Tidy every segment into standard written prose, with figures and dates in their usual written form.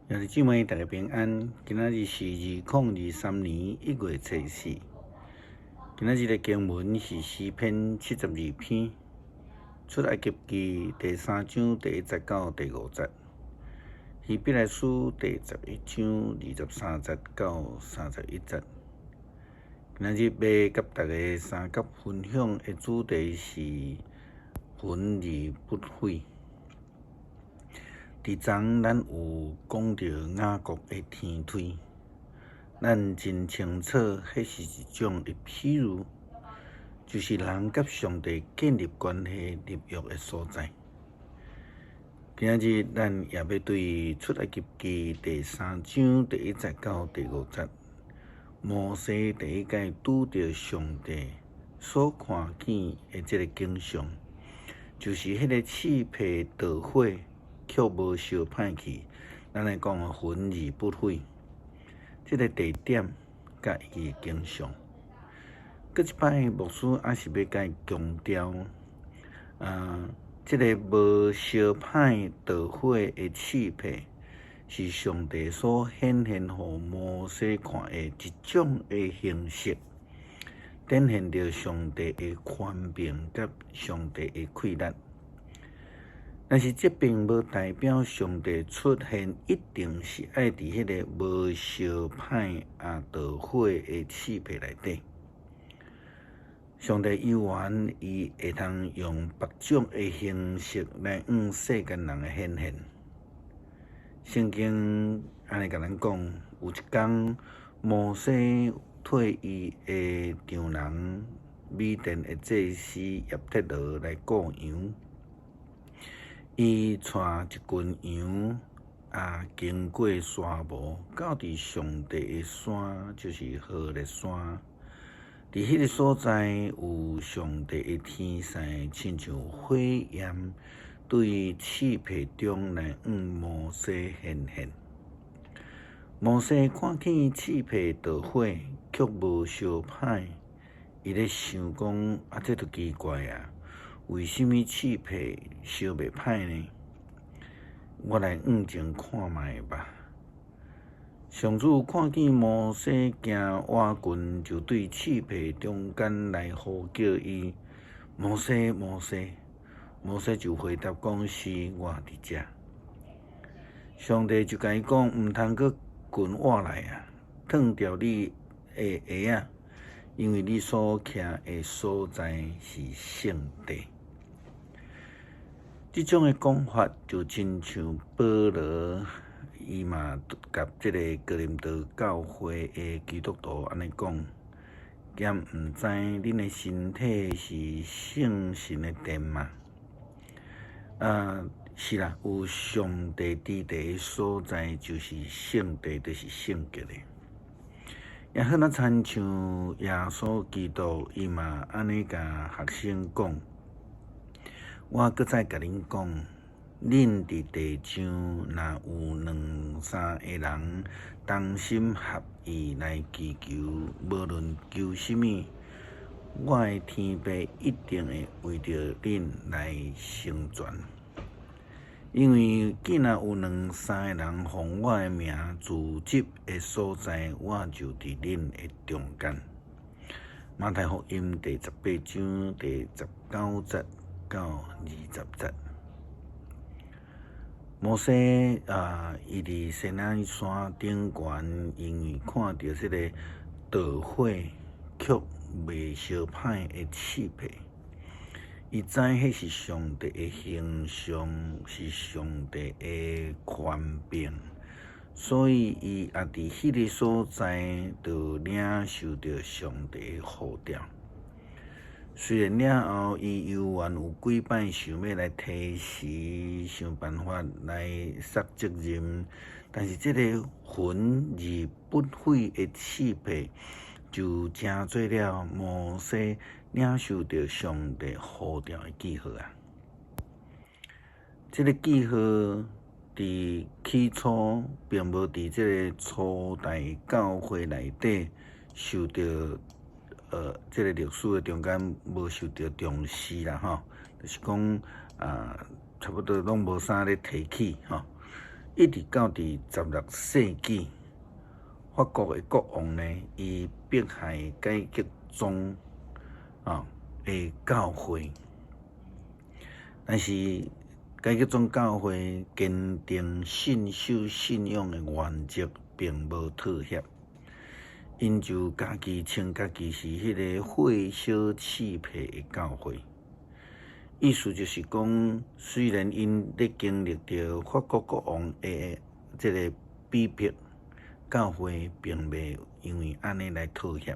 兄弟姊妹，大家平安。今仔日是2023年1月初四。今仔日的經文是詩篇72篇，出埃及記第三章第一節到第五節，希伯來書第11章23節到31節。今仔日欲佮大家相佮分享的主題是焚而不毀。佇昨咱有講著雅各的天梯，咱真清楚，彼是一種的譬喻，就是人佮上帝建立關係、立約的所在。今仔日咱也欲對出埃及記第三章第一節到第五節，摩西第一擺拄著上帝所看見的這个景象，就是彼個刺皮著火，卻無燒歹去，咱來講焚而不毀，這个地點佮伊的景象。閣一擺牧師猶是欲共強調，啊，這个無燒歹著火的刺皮，是上帝所顯現予摩西看的一種的形式，展現著上帝的權柄佮上帝的氣力。但是這並無代表上帝出現一定是愛佇彼个無燒歹啊著火的刺皮內底。上帝猶原伊會通用別種的形式來向世間人的顯現。聖經按呢共咱講，有一工摩西替伊的丈人米甸的祭司葉忒羅來顧羊。伊帶一群羊啊，經過沙漠，到佇上帝的山，就是何烈山。佇彼个所在，有上帝的天使，親像火焰，對刺皮中來向摩西顯現。摩西看見刺皮著火，卻無燒歹，伊咧想講：啊，這著奇怪啊！為啥物刺皮燒袂歹呢？我來向前看覓吧。上主看見摩西行倚近，就對刺皮中間來呼叫伊：摩西，摩西。摩西就回答講：是，我佇遮。上帝就共伊講：毋通閣近倚來啊，脫掉你的鞋仔，因為你所徛的所在是聖地。這種的講法就親像保羅，伊嘛共這个哥林多教會的基督徒按呢講：敢毋知恁的身體是聖神的殿嗎？啊，是啦，有上帝佇的所在就是聖地，就是聖潔的。也好若親像耶穌基督，伊嘛按呢共學生講：我閣再共恁講，恁佇地上若有兩三个人同心合意來祈求，無論求啥物，我的天父一定會為著恁來成全。因為既若有兩三个人奉我的名聚集的所在，我就佇恁的中間。馬太福音第十八章第十九節到二十節。摩西啊，伊佇西奈山頂懸，因為看著這个著火卻袂燒歹的刺皮，伊知彼是上帝的形象，是上帝的權柄，所以伊也佇彼个所在，就領受著上帝的呼召。雖然了後，伊猶原有幾擺想欲來推辭，想辦法來捒責任，但是這个焚而不毀的刺皮，就成做了摩西領受著上帝呼召的記號啊！這个記號佇起初並無佇這个初代教會內底受著，這个歷史的中間無受著重視啦，吼，就是講啊，差不多攏無啥咧提起，吼。一直到佇16世紀，法國的國王呢，伊迫害改革宗啊的教會，但是改革宗教會堅定信守信仰的原則，並無妥協，𪜶就家己稱家己是彼个火燒刺皮的教會。意思就是講，雖然𪜶咧經歷著法國國王的這个逼迫，教會並袂因為按呢來妥協，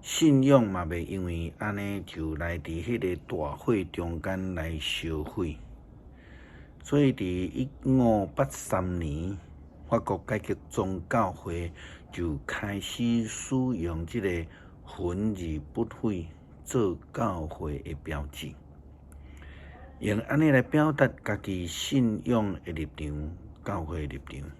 信仰嘛袂因為按呢就來佇彼个大火中間來燒毀。所以佇1583年，法國改革宗教會就開始使用這个焚而不毀做教會的標誌，用按呢來表達家己信仰的立場、教會的立場。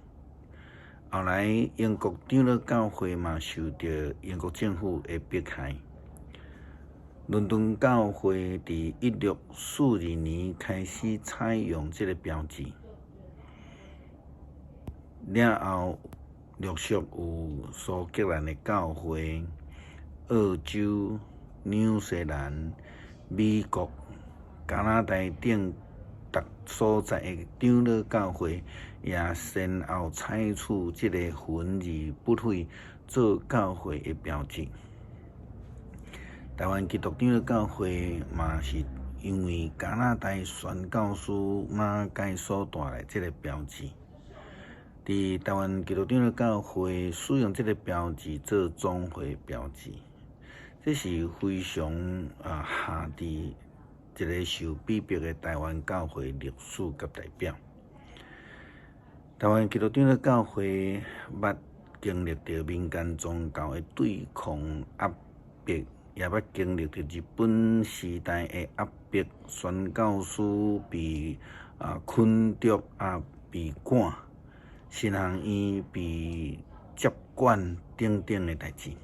後來，英國長老教會嘛受著英國政府的迫害。倫敦教會佇1642年開始採用這个標誌，了後陸續有蘇格蘭的教會、澳洲、紐西蘭、美國、加拿大等逐所在的長老教會，也先後採取這个焚而不毀做教會的標誌。台灣基督長老教會嘛是因為加拿大宣教師馬偕所帶來這个標誌。佇台灣基督長老教會使用這个標誌做總會標誌，這是非常啊下佇一个受逼迫的台灣教會歷史佮代表。台灣基督長老教會捌經歷著民間宗教的對抗壓迫，也捌經歷著日本時代的壓迫，宣教師被啊困著啊被趕，神學院被接管等等的代誌。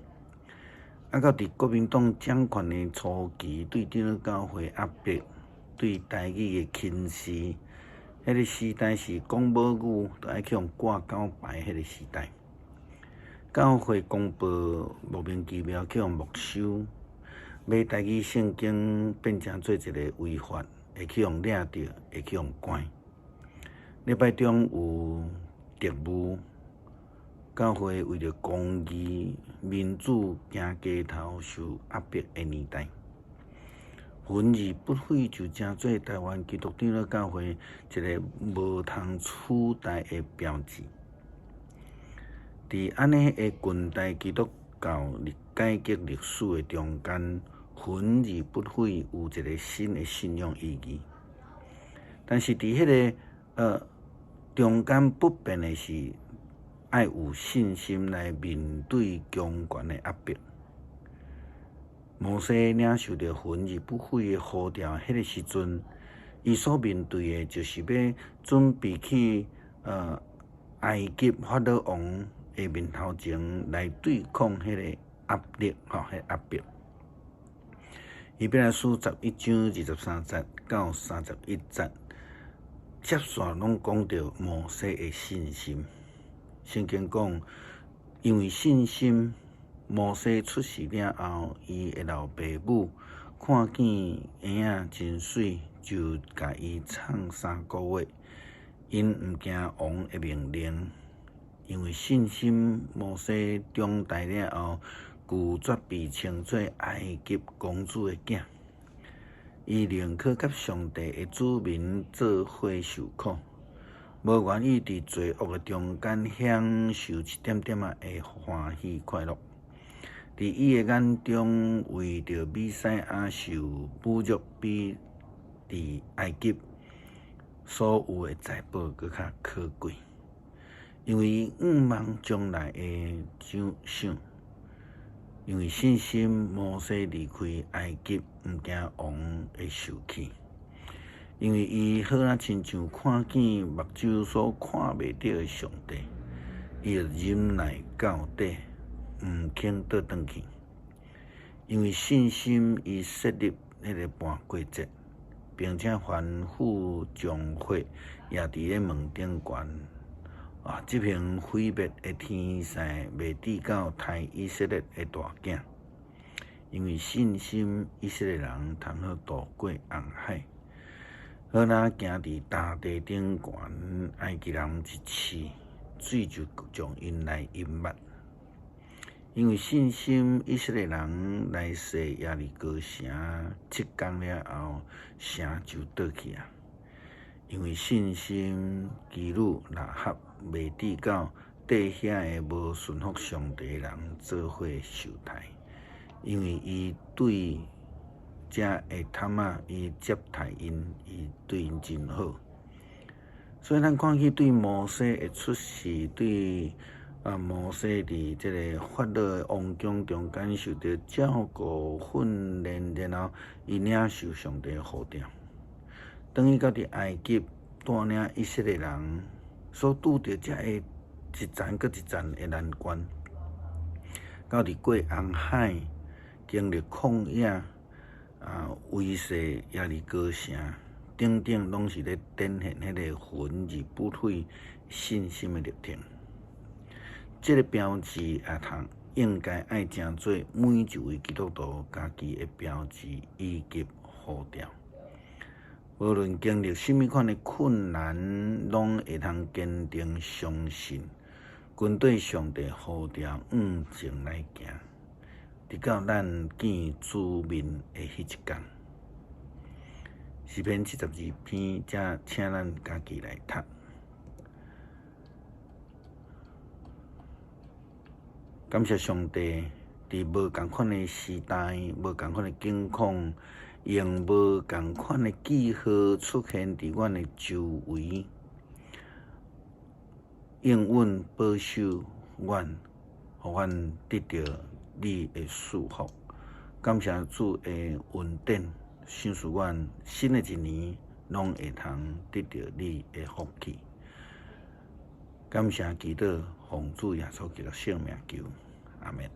啊，到佇國民黨掌權的初期，對長老教會壓迫，對台語的輕視，彼个時代是講母語都愛去予掛狗牌彼个時代。教會公報莫名其妙去予沒收，買台語聖經變成做一个違法，會去予掠著，會去予關。禮拜中有特務，教會為著公義、民主行街頭受壓迫的年代，焚而不毀就成做台灣基督長老教會一个無通取代的標誌。佇按呢的近代基督教改革歷史的中間，焚而不毀有一个新的信仰意義。但是佇彼个中間不變的是，愛有信心來面對強權的壓迫。摩西領受著焚而不毀的呼召，彼个時陣，伊所面對的就是欲準備去埃及法老王的面頭前來對抗彼個壓力，吼，彼個壓迫。希伯來書11章23節到31節，接續攏講著摩西的信心。聖經講，因為信心，摩西出世了後，伊的老爸母看見嬰仔真媠，就共伊藏3個月。𪜶毋驚王的命令，因為信心，摩西長大了後，拒絕被稱做埃及公主的囝。伊寧可佮上帝的子民做伙受苦，無願意佇罪惡的中間享受一點點仔的歡喜快樂。佇伊的眼中，為著彌賽亞受侮辱，比佇埃及所有的財寶閣較可貴，因為伊向望將來的獎賞。因為信心，摩西離開埃及，毋驚王的受氣，因為伊好若親像看見目睭所看袂著的上帝，伊就忍耐到底，毋肯倒轉去。因為信心，伊設立彼个盤粿節，並且吩咐將血也佇咧門頂懸。啊，執行毀滅的天使袂至到刣以色列的大囝，因為信心，以色列人通好渡過紅海。好若行佇乾地頂懸，埃及人一試，水就將𪜶來淹沒。因為信心，以色列人來洗耶利哥城7工了後，城就倒去啊。因為信心，妓女喇合袂致到綴遐个無順服上帝的人做伙受刣，因為伊對遮的探仔，伊接待𪜶，伊對𪜶真好。所以咱看見對摩西的出世，對啊摩西佇這个法老的王宮中間受著照顧訓練，然後伊領受上帝的呼召。當伊到佇埃及帶領以色列人所拄著遮个一層閣一層的難關，到佇過紅海，經歷曠野，啊，圍襲耶利哥城，等等，攏是咧展現彼个魂而不退信心的歷程。這个標誌也通應該愛成做每一位基督徒家己的標誌以及呼召。無論經歷啥物款的困難，攏會通堅定相信，跟綴上帝呼召向前來行，直到咱見主面的彼一工。詩篇72篇，遮請咱家己來讀。感謝上帝，佇無仝款的時代、無仝款的境況，用無仝款的記號出現佇阮的周圍，應允保守阮，予阮得著你的祝福。感謝主的恩典，賞賜阮新的一年攏會通得著你的福氣。感謝祈禱，奉主耶穌基督聖名求，阿們。